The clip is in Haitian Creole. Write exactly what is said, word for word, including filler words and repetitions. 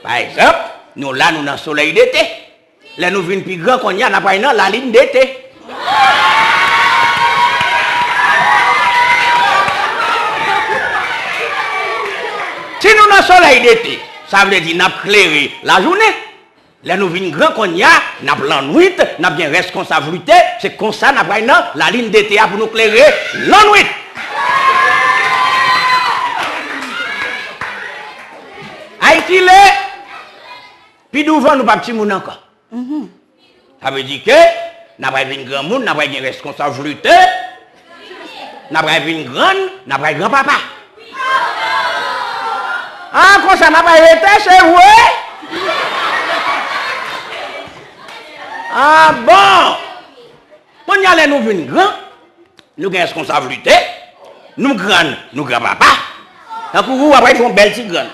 Pa egzanp, nou la, nou nan solèy dete. Lè nou vin pi gran, kounye a, n a pral nan lalin dete. Si nou nan solèy dete, sa vle di n ap klere lajounen. Lè nou vin gran, kounye a, n ap lannwit, n ap gen rèskonsavlite, se konsa n ap pral nan lalin dete a pou nou klere lannwit. Ayitilè, pi douvan, nou p ap timoun ankò. Sa vle di ke n a pral vin granmoun, n a pral gen rèskonsavlite, n a pral vin grann, n a pral granpapa. Ah, konsa n a pral rete, se vre? Ah, bon. Kounye a, lè nou vin gran, nou gen rèskonsavlite, nou grann, nou granpapa. Tankou ou, w ap fè yon bèl ti grann.